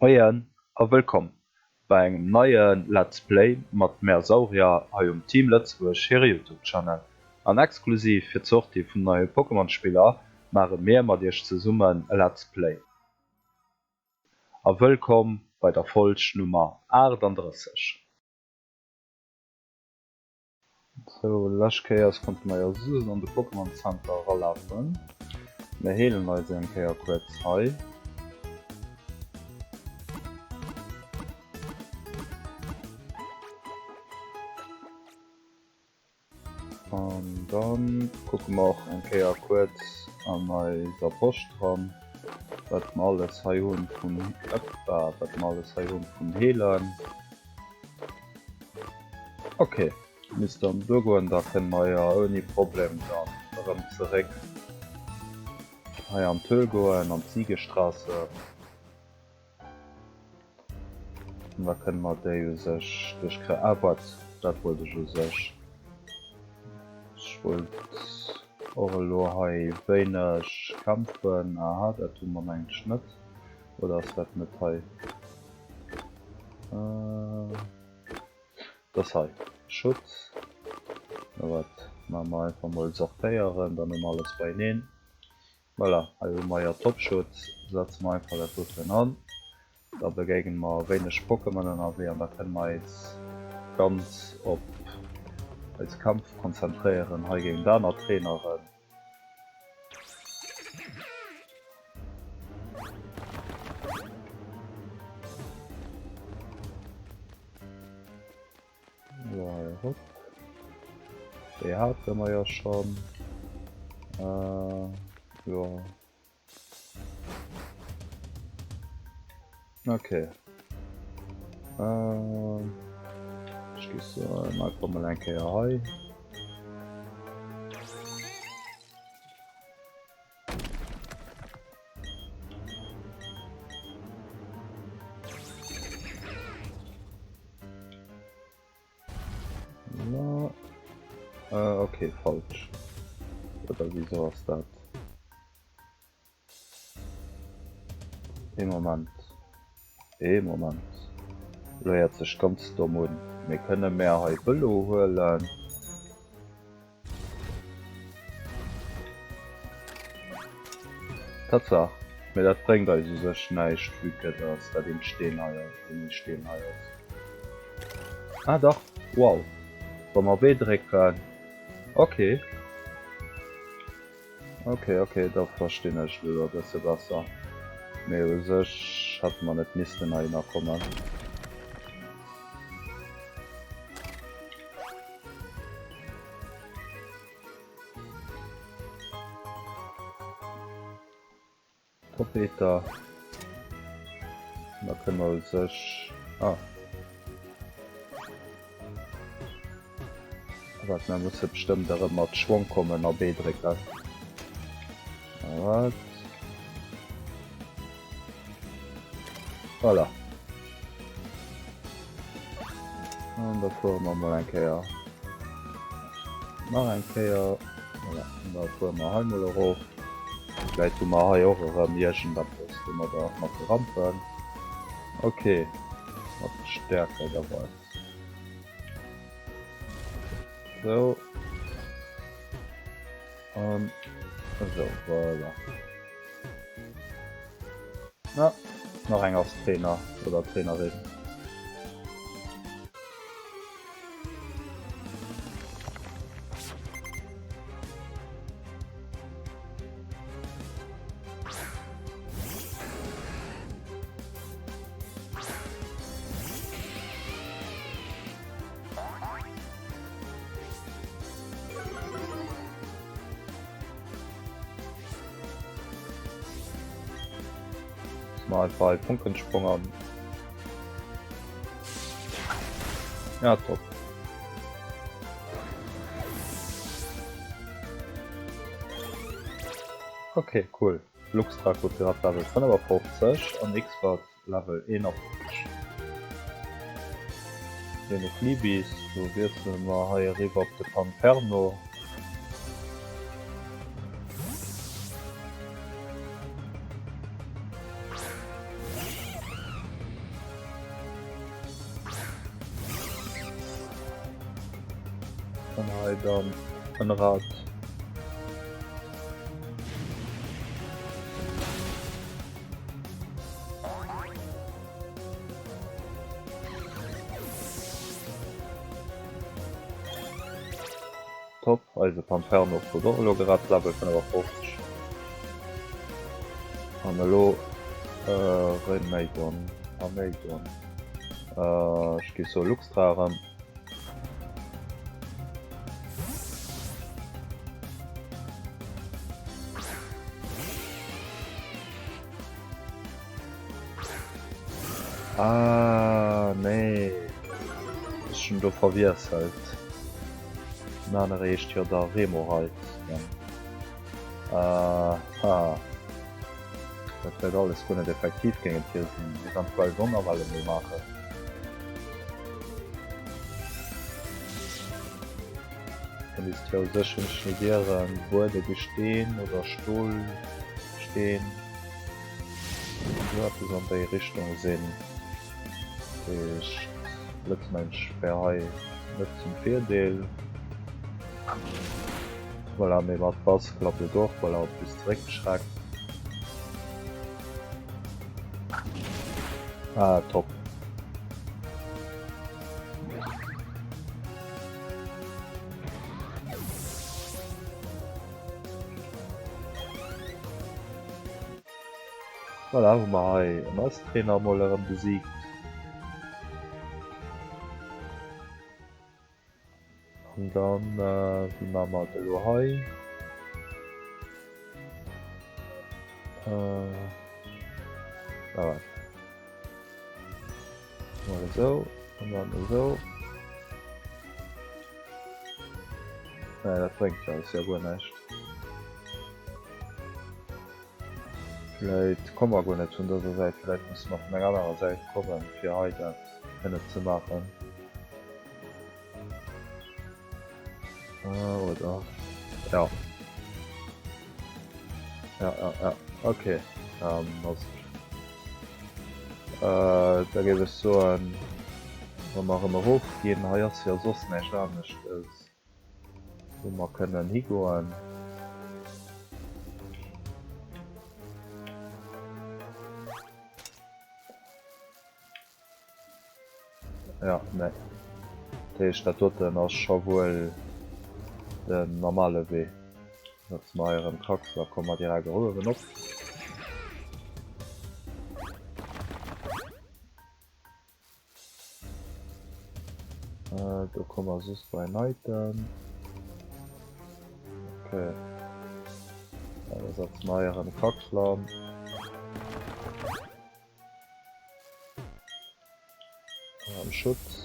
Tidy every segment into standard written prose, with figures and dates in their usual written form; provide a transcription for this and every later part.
Moien a wëllkomm bei engem neie Let's Play mat mär Saurier hei um Team Lëtzebuerg hire Youtube Channel. An exklusiv fir d'Sortie vum neie Pokémon Spiller maache mir mat iech zesummen e Let's Play. A wëllkomm bei der Folg Nummer 38. Sou, lescht Kéiers konnte mer jo just an de Pokémon Center eralafen. Mir heelen eis eng Kéier kuerz hei. An dann kucke mer och eng Kéier kuerz an eiser Posch dran, wat mer alles hei hunn vun, ëppa, wat mer alles hei hunn vun Heelen. Ok, misst dann duer goen, da kënne mer jo ouni Problem dann erëm zeréck hei an d'Höhl goen, an d'Siegestraße. An da kënne mer déi u sech duerchkre-, ah waart, dat wollt ech u sech, ech wollt och elo hei wéineg kämpfen, aha dat hu mer mengen ech net, oder ass dat net hei? Das hei. Schutz. Na wat, maache mer einfach mol sortéieren, dann hu mer alles beieneen. Voilà, hei hu mer jo Topschutz. Setze mer einfach dat doten an. Da begéigne mer wéineg Pokémon ënnerwee an da kënne mer eis ganz op eise Kampf konzentréieren hei géint aner Traineren. Déi hate mer jo schonn. Jo. Okay. Ähm, ech gi soen, einfach mol eng Kéier hei. Na, äh, okay, falsch. Oder wieso ass dat? Ee Moment. Ee Moment. Elo héiert sech ganz domm un. Mee kënne mär hei Vëlo huelen? Tatsaach. Mee dat bréngt eis u sech näischt, vue que dass dat een Steen hei ass, deen ee Steen hei ass. Ah dach, wow. Wa mer B drécken. Okay. Ok, ok, da verstinn ech elo e bësse besser. Mee u sech hätte mer net missten heihinner kommen. Topeter. Da kënne mer u sech... Ah. Wat, mer musse bestëmmt erëm mat Schwong kommen a B drécken. Wat? Voilà. An da fuere mer mol eng Kéier. Nach eng Kéier. Voilà. An da fuere mer hei mol erof. Vläit hu mer hei och erëm iergendeppes, wou mer da mat rampen. Okay. Mat Stärke dabei. So. An esou, voilà. Na, nach eng ass Trainer oder Trainerin. Mal bei Funkensprung an. Ja, top. Okay, cool. Luxdraco Pirat Level 55 an Xbox Level 51. Genuch Libis, do wiessele mer hei eriwwer op de Panferno. dann en Rad. Top, eise Panferno krut och elo grad Level 55. An elo Remeidon, Ameidon, ech gi soe Luxtra erëm. Ah nee, ech hunn do verwiesselt. Den anere heescht jo da Remoraid. Aha. Dat wäert alles guer net effektiv géinget hie sinn. Eventuell Donnerwelle mol maachen. Da misst jo u sech, wann ech net ieren, Buede Gesteen oder Stolsteen, esou eppes an déi Richtung sinn. Dat heescht, Blëtzmensch wär hei net zum Virdeel. Voilà, mee mat Bass klappt et och, well hatt bis zeréckschreckt. Ah, top. Voilà, hu mer hei en Eistrainer mol erëm besiegt. An dann, wéi maache mer et elo hei? Ah, mol esou an dann esou. Nee, dat bréngt jo eis jo guer näischt. Vläit komme mer guer net vun dëser Säit, vläit musse mer vun enger anerer Säit kommen, fir hei dat kënne ze maachen. Ah, oder? Ja. Ja, ja, ja. Okay. Ähm, ass äh, da géif ech soen, wa mer erëm erofginn, hei ass jo soss näischt aneschtes, wou mer kënnen higoen. Ja, nee. Dat heescht, dat doten ass scho wuel den normale Wee. Setze mer hei erëm Kraxel a komme mer direkt eruewen op. Do komme mer soss bei en Item. Okay. Da setze mer hei erëm Kraxel an. Am Schutz.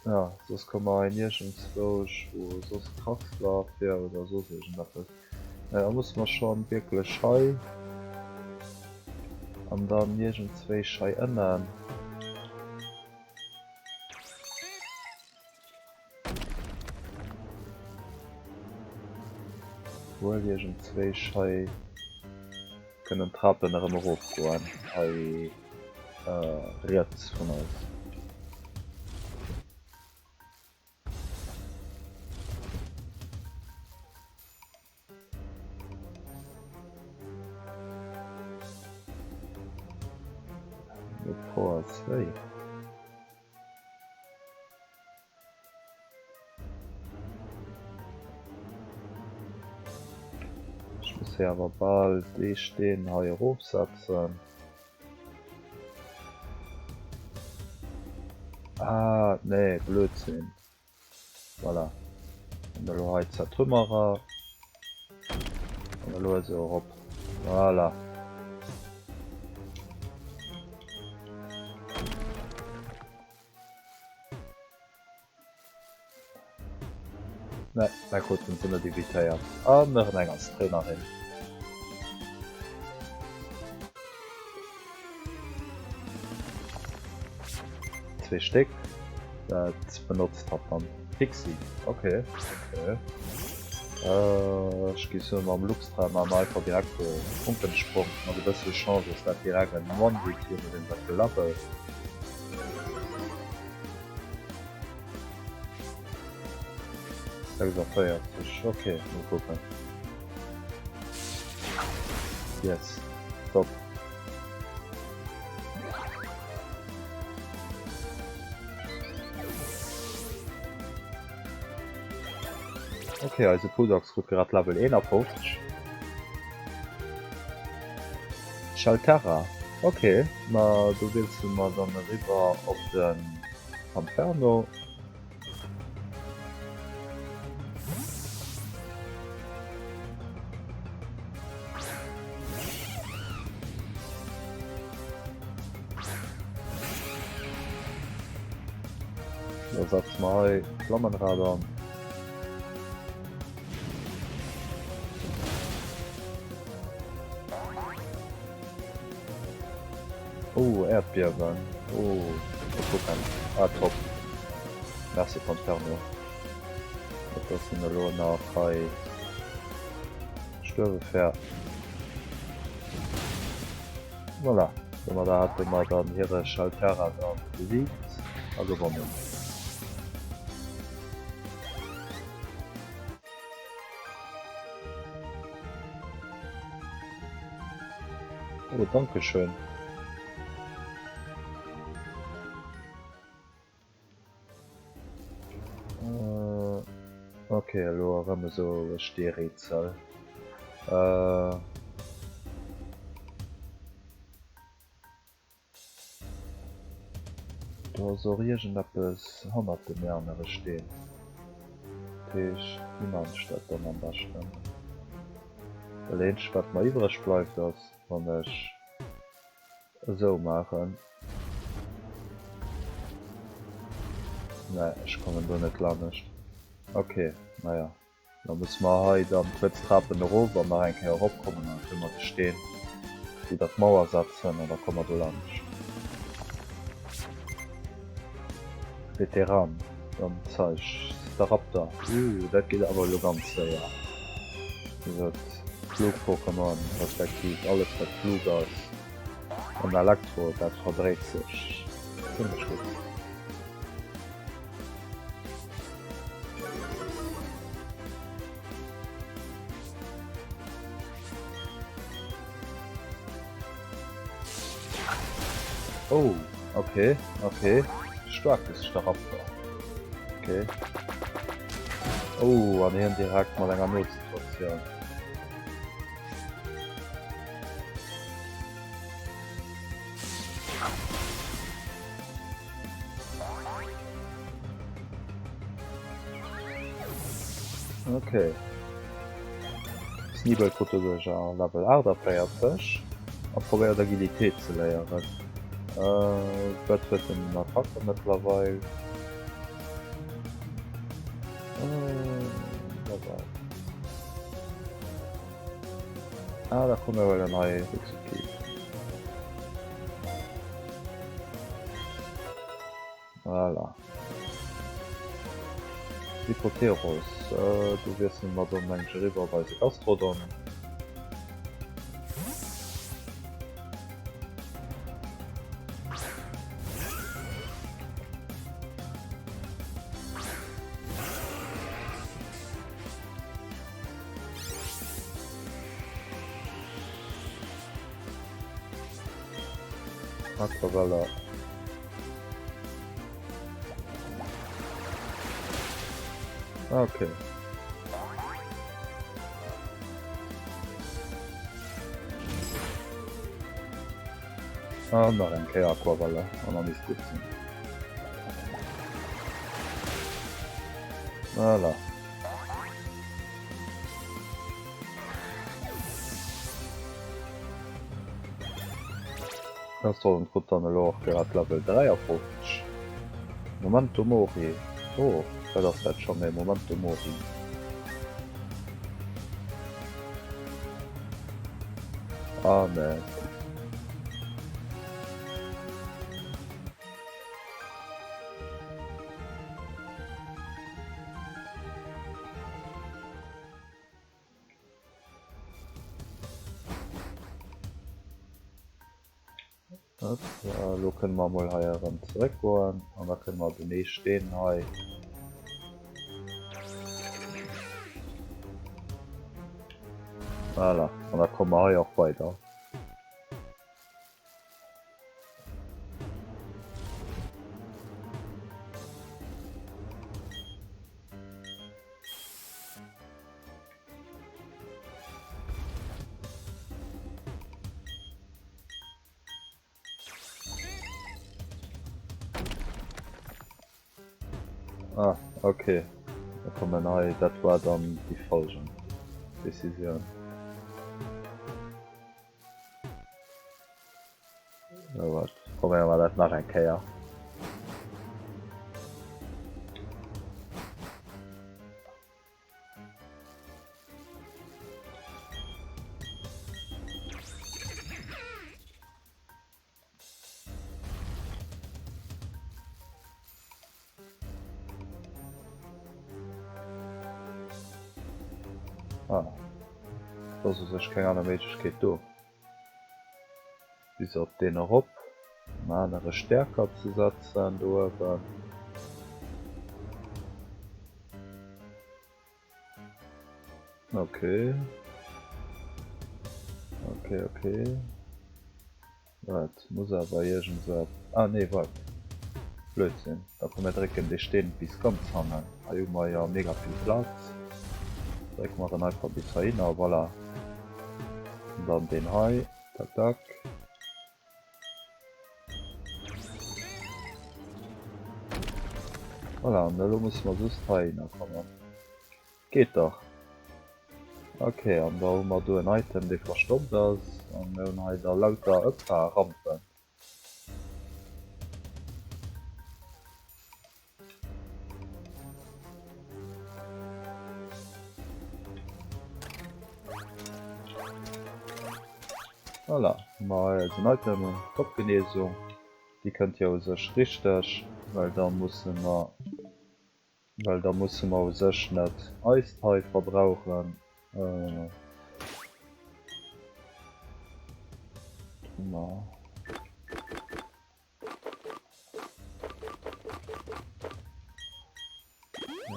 Ja, soss komme mer hei niergendzwousch, wou soss Kraxler wier oder soss iergendeppes. Da musse mer schonn wierklech hei an dann iergendzwéisch hei ënnen. Wuel iergendzwéisch hei kënnen d'Trapen erëm erofgoen, hei riets vun eis. Power 2. Ech muss hei awer bal dee Steen hei erofsetzen. Ah, nee, Blödsinn. Voilà. An elo hei Zertrümmerer. An elo esou erop. Voilà. Ne, da kruten se net evitéiert. An erëm eng als Trainerin. Zwee Stéck. Dat benotzt hatt dann. Pixie, okay, okay. Ech géif soen, mam Luxtra maache mer einfach direkt de Funkensprong. Mat e bësse Chance ass dat direkt en One-Hit, je nodeem wat fir Level. 46, ok, mol kucken. Yes, top. Ok, eise Pudox krut grad Level 51. Shelterra, ok, ma do wiessele mer dann eriwwer op den Panferno. Da setze mer hei Flammenrad an. Oh, Äerdbiewen. Oh, mol kucken. Ah, top. Merci, Panferno. Et ass en elo nach hei gestuerwe fair. Voilà, domadder hate mer dann hire Shaltara dann besiegt a gewonnen. Oh, danke schön. Äh, okay, elo erëm esou e Steerätsel. Äh. Do ass och iergendeppes hannert dem anere Steen. Dat heescht, wéi man ech dat dann am beschten? Dat eenzegt wat mer iwwreg bleift ass wann ech esou maachen. Nee, ech kommen do net lanescht. Ok, naja. Da musse mer hei dann kuerz d'Trapen erof an nach eng Kéier eropkommen an da kënne mer de Steen widder d'Mauer setzen an da komme mer do laanscht. Veteran, dann zeig Staraptor. Ooh, dat geet awer elo ganz séier. Wéi gesot, Flug-Pokémon, respektiv alles wat Flug ass an Elektro, dat verdréit sech zimmlech gutt. Oh, okay, okay. Stark ist der Raptor. Okay. Oh, an hien direkt mat enger Notsituatioun. Okay. Sneebel krut doduerch a Level 48 a probéiert Agilitéit ze léieren. Äh, wat huet den Attacke mëttlerweil? Äh, Level. Ah, da kommen wir huelen hei Rückzug. Voilà. Hippoteros, äh, du wiessele mer dann mengen ech eriwwer op eise Gastrodon. Aquavella. Okay. Ah, nach eng Kéier Aquavella an dann misst gutt sinn. Voilà. Restaurant krut dann elo och grad Level 53. Memento Mori. Oh, wat ass dat scho méi? Memento Mori. Ah, nee. Elo kënne mer emol hei erëm zeréck goen an da kënne mer den ee Steen hei Voilà, an da komme mer hei och weider. Ah, okay. Da kommen hei, dat war dann déi falsch Decisioun. So wat, probéiere mer dat nach eng Kéier. Ah, et ass u sech keng aner Méiglechkeet do, bis op deen erop, en anere stäerker ze setzen do uewen. Okay. Okay, okay. Wat muss awer iergend sou Ah nee, waart. Blödsinn. Da komm mir drécken dee Steen bis ganz hannen. Hei hu mer jo mega vill Plaz. Drécke mer en einfach bis heihinner, voilà. An dann deen hei. Tak, tak. Voilà, an elo musse mer just heihinner kommen. Geet dach. Ok, an da hu mer do en Item dee verstoppt ass, an mir hunn hei da lauter Ëpfahrrampen. Voilà, hu mer hei eisen Item, Topgenesung. Déi kënnt jo u sech richteg, well da musse mer, well da musse mer u sech net eist hei verbrauchen. Ma.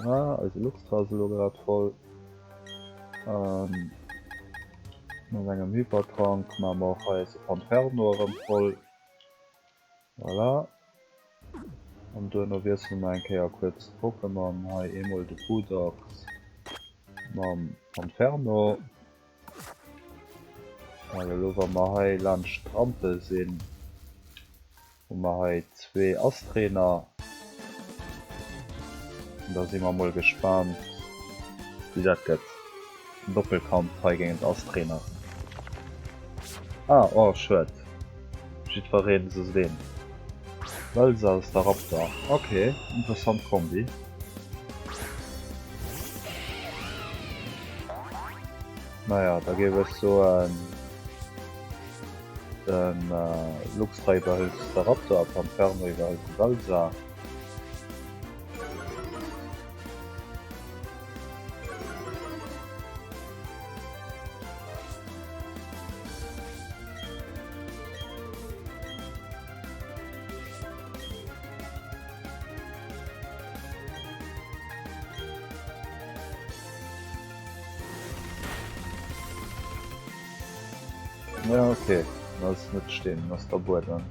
Ah, eise Luxtra ass elo grad voll. Ähm, mat engem Hypertrank maache mer och hei eise Panferno erëm voll. Voilà. An duerno wiessele mer eng Kéier kuerz d'Pokémon. Hei eemol de Budox mam Panferno. Well elo wa mer hei laanscht d'Rampe sinn, hu mer hei zwee Astrainer. An da si mer mol gespaant wéi dat gëtt. Den Doppelkampf hei géint Astrainer. Ah oh schued. Jiddwereen soss een. Wëlser ass der Raptor. Ok, interessant Kombi. Naja, da géif ech soen, den Luxra iwwerhëlt de Raptor a Panferno iwwerhëlt de Wëlser. Ja okay, dat ass net Steen, dat ass der Buedem.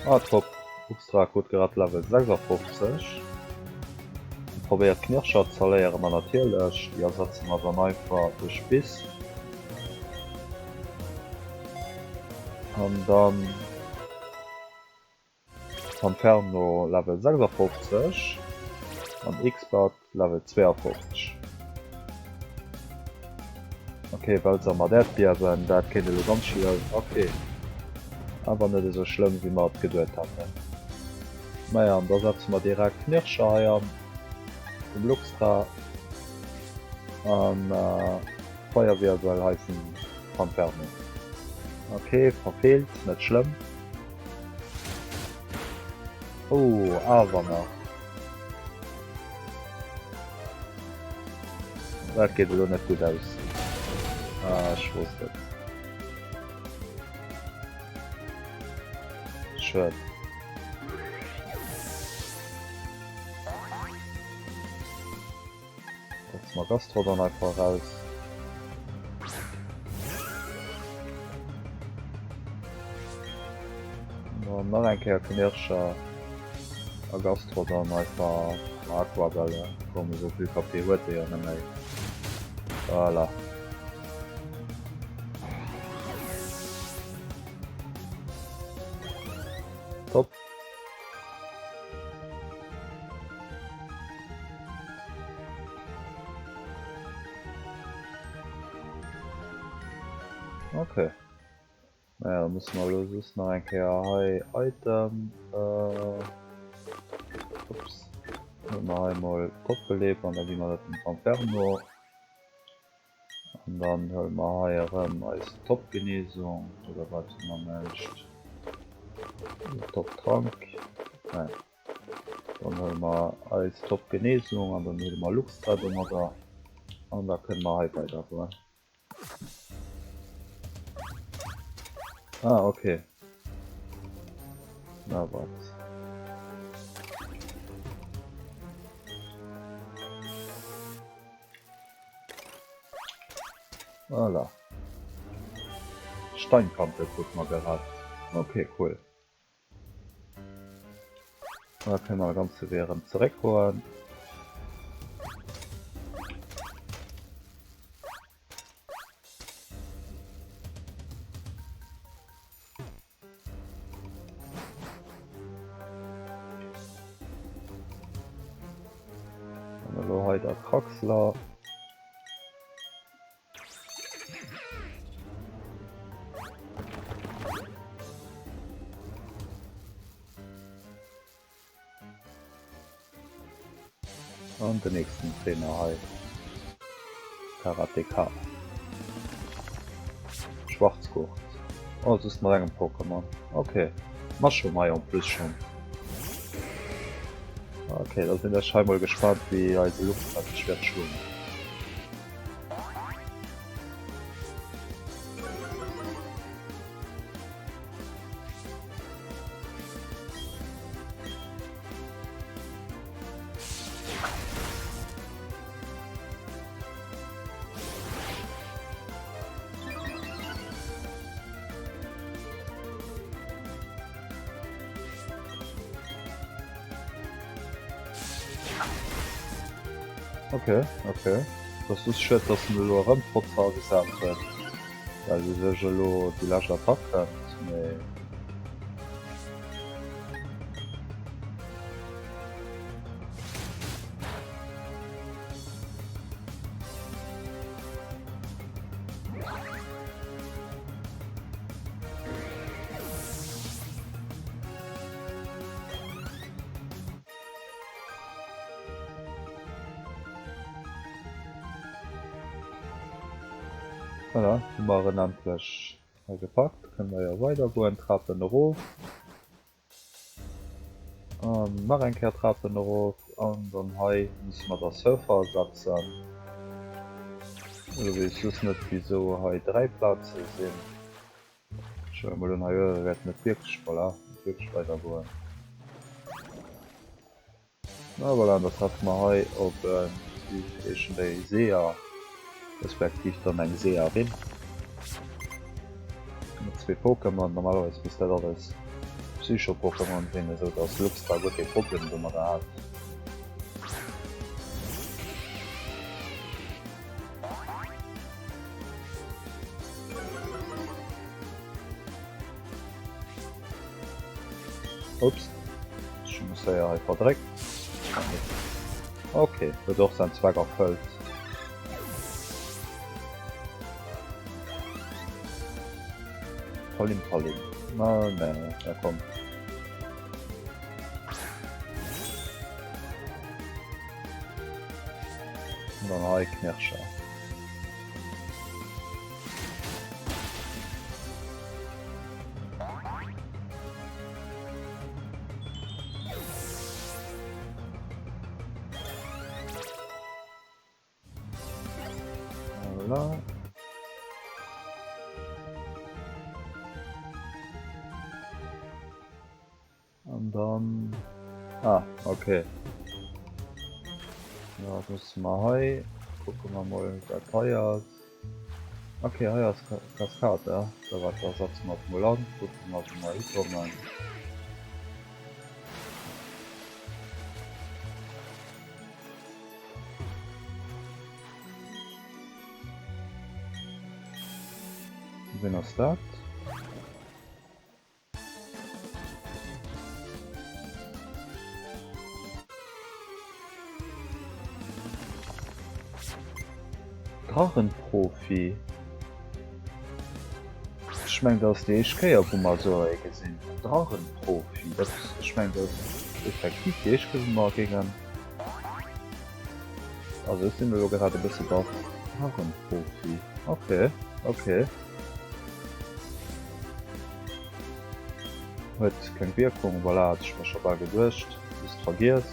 Ah top, Uxtra krut grad Level 56. Probéiert Knirscher z'erléieren, ma natierlech, déi ersetze mer dann einfach duerch Biss. An dann Panferno Level 56 an Xbat Level 52. Ok, Wälzer mat Äerdbiewen, dat kéint elo ganz schlëmm, ok, awer net esou schlëmm wéi mer et geduet haten. Naja, an da setze mer direkt Knirscher hei an, vum Luxtra an Feierwirbel hei vum Panferno. Ok, verfeelt, net schlëmm. Oh, awer nach. Dat geet elo net gutt aus. Ah, ech wosst et. Schued. Setze mer Gastrodon einfach eraus. Dann nach eng Kéier Knirscher a Gastrodon einfach Aquabälle. Komm, esou vill KP huet e jo net méi. Voilà. Top. Okay. Naja, da musse mer elo just nach eng Kéier hei Item. Äh, ups. Huele mer hei mol Top-Beleb an da gi mer dat dem Panferno. An dann huele mer hei erëm eis Top-Genesung, oder wat hu mer näischt? Top-Trank. Naja. Dann huele mer eis Top-Genesung an dann huele mer Luxtra domadder. An da kënne mer hei weidergoen. Ah, okay. Na wat. Voilà. Steinkante krut mer gerad. Ok, cool. Da kënne mer de ganze Wee erëm zeréckgoen. An elo hei der Kraxler. An den nächsten Trainer hei. Karateka. Schwarzgurt. Oh, just mat engem Pokémon. Okay. Mushroom hei en plus schon. Okay, da sinn ech hei mol gespannt, wéi eise Luxtra sech wäert schloen. Okay, okay. Das ist schued, dass en elo erëm Protzer agesat huet, well u sech elo déi lescht Attack kënnt, mee. Voilà, hu mer en endlech hei gepackt. Kënne mer jo weider goen, Trapen erof. An nach eng Kéier Trapen erof. An dann hei musse mer da Surfer ersetzen. Elo weess ech just net wisou hei 3 Plaze sinn. Ech huelen mol un hei uewe wäert net wierklech, voilà, net wierklech weider goen. Na voilà, da treffe mer hei op en, wéi heeschen déi, Seher, respektiv dann eng Seherin. Mat zwee Pokémon, normalerweis misst dat alles Psycho-Pokémon sinn, esou dass Luxtra guer kee Problem domadder hat. Ups, ech hu mech séier hei verdréckt. Ok, huet och säin Zweck erfëllt. Palim Palim. Na nee, na komm. Und dann hei Knirscher. Voilà. An dann... Ah, okay. Da musse mer hei... Kucke mer mol wat hei ass. Okay, hei ass Cascata. Da wat da setze mer et mol an. Kucke mer wou mer hikommen. Wien ass dat? Drachenprofi? Ech mengen dat ass déi éischt Kéier wou mer esou ee gesinn. Drachenprofi, dat ech mengen dat ass effektiv déi éischt Kéier wou mer géingen. Also ech sinn elo grad e bësse baff. Drachenprofi, ok, ok. Huet keng Wierkung, voilà, hat ech mer scho bal geduecht, just vergiess.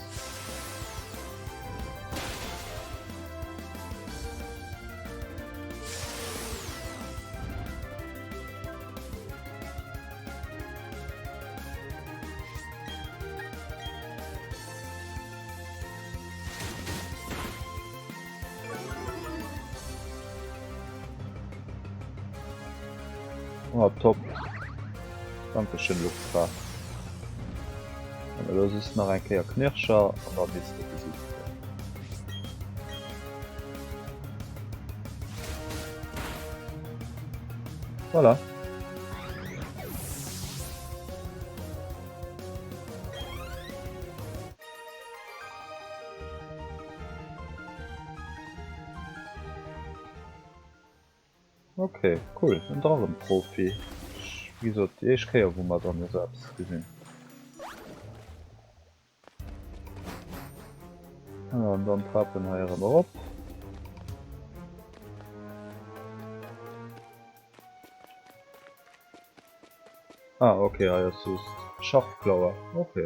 Oh, top. Dankeschön, Luxra. An elo just nach eng Kéier Knirscher an da misst e besiegt ginn. Voilà. Ok, cool, en Drachenprofi. Wéi gesot, déi éischt Kéier wou mer dann esou eppes gesinn. An dann Trapen hei erëm erop. Ah, ok, hei ass just Scharfklauer. Ok.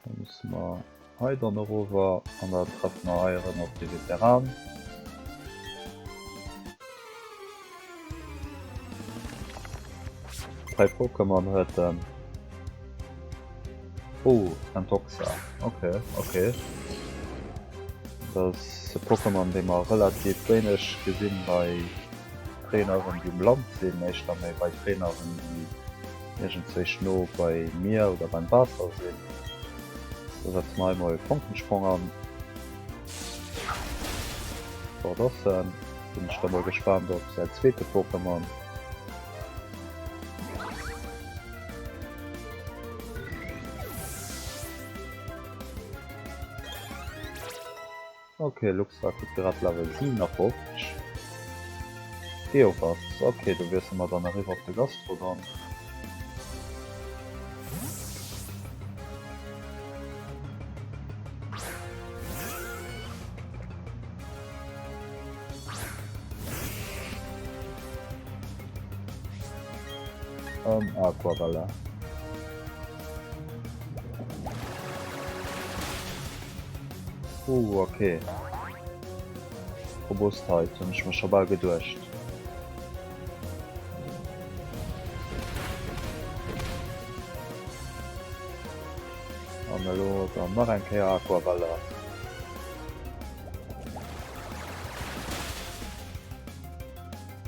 Da musse mer hei dann erover an dann treffe mer hei erëm op de Veteran. Drei Pokémon huet en. Oh, Entoxa. Ok, ok. Dat ass e Pokémon, dee mer relativ wéineg gesinn bei Traineren, déi um Land sinn, éischter méi bei Traineren, déi iergendzwéich no bei Mier oder beim Waasser sinn. Do setze mer hei mol Fonkensprong an. Fort ass en. Sinn ech da mol gespaant op säi zweete Pokémon. Ok, Luxra kritt grad Level 57. Geowaz, ok, do wiessele mer dann eriwwer op de Gastrodon. An Aquarella. Uh, okay. Robustheit hunn ech mer scho bal geduecht. An elo dann nach eng Kéier Aquarella.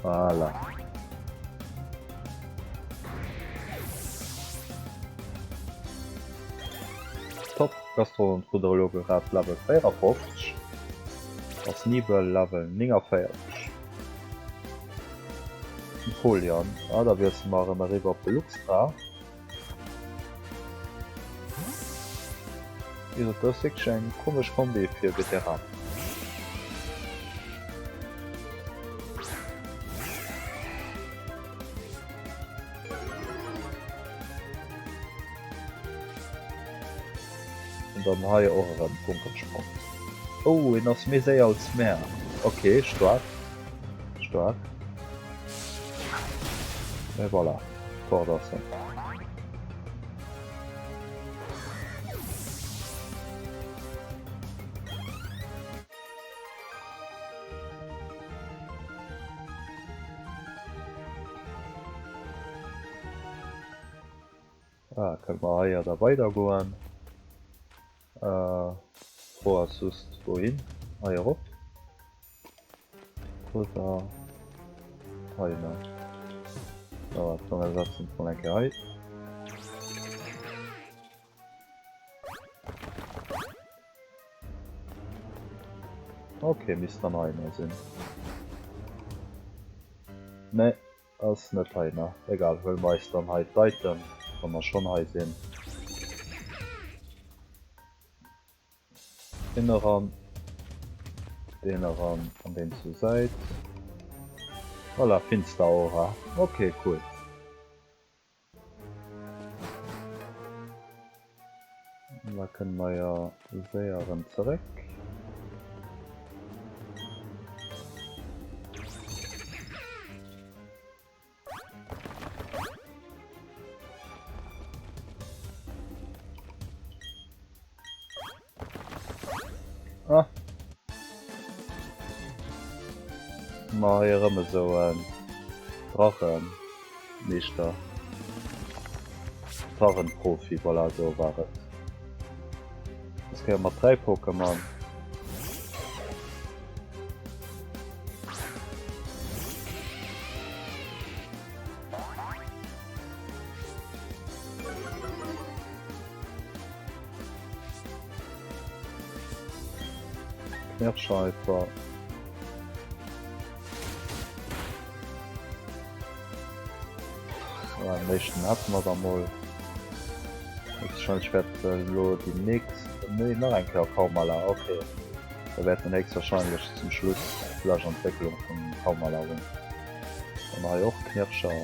Voilà. Top, Gastrodon krut elo grad Level 54 a Sneebel Level 49. Empoleon, ah da wiessele mer erëm eriwwer op de Luxtra. Wéi gesot, dat ass wierklech eng komesch Kombi fir Veteran. An dann hei och erëm Funkensprong. Oh, en ass méi séier als mär. Ok, staark. Staark. Et voilà, fort ass en. Ah, kënne mer hei da weidergoen. D'Fro ass just, wouhin? Hei erop? Oder heihinner? So, dann ersetzen wir mal eng Kéier hei. Okay, misst dann heihinner sinn. Nee. Ass net hei na egal, huele mer eis dann hei d'Item wa mer schonn hei sinn. Deen eran, deen eran an deen zur Säit. Voilà, finster Aura, ok cool. Da kënne mer jo séier erëm zeréck. Ah. Ma hei erëm esou en Drachenmeeschter. Drachenprofi, voilà, esou war et. Dës Kéier mat 3 Pokémon. Knirscheifer. Voilà, den éischten hätte mer da mol. Höchstwahrscheinlech wäert elo déi nächst, nee nach eng Kéier Karmala, okay. Da wäert en héchstwahrscheinlech zum Schluss vläch Entwécklung vum Karmala hunn. Dann hei och Knirscher.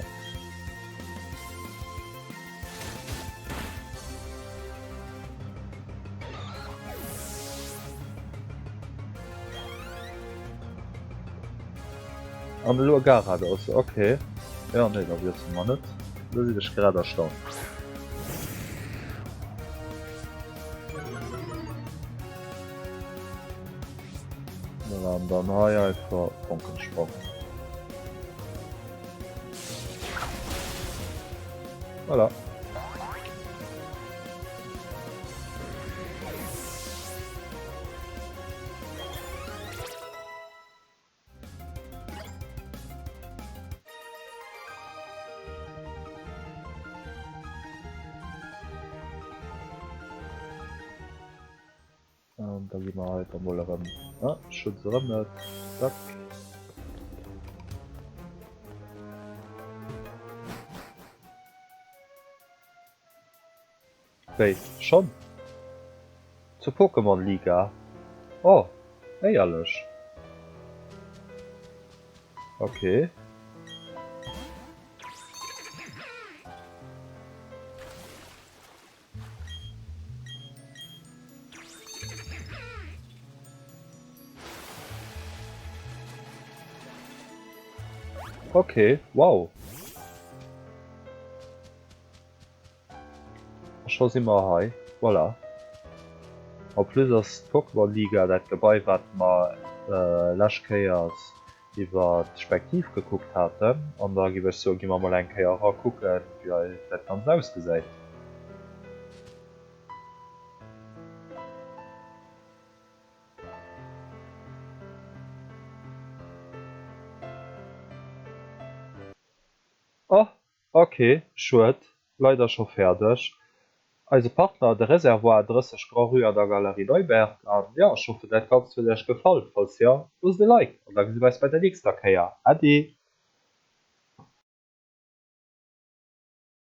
An elo e Garados, ok. Jo, nee, da wiessele mer net. Do sinn ech grad erstaunt. Voilà, an dann hei einfach Fonkensprong. Voilà. An da gi mer hei da mol erëm, ah, Schutz erëm net, zack. Wéi, schonn? Zur Pokémon Liga? Oh, éierlech? Okay. Okay, wow. A scho si mer hei, voilà. En plus ass d'Pokémon Liga dat Gebai wat mer lescht Kéiers iwwer d'Spektiv gekuckt haten an da giff ech soen gi mer mol eng Kéier era kucken wéi dat Ganzt ausgesäit. Oh ok, schued, leider scho fäerdeg. Eise Partner, de Réservoir 30 Grand Rue an der Galerie Neuberg. An jo, ech hoffen dat Ganzt huet Iech gefall. Falls jo, loosst e Like an da gesi mer eis bei der nächster Kéier. Äddi!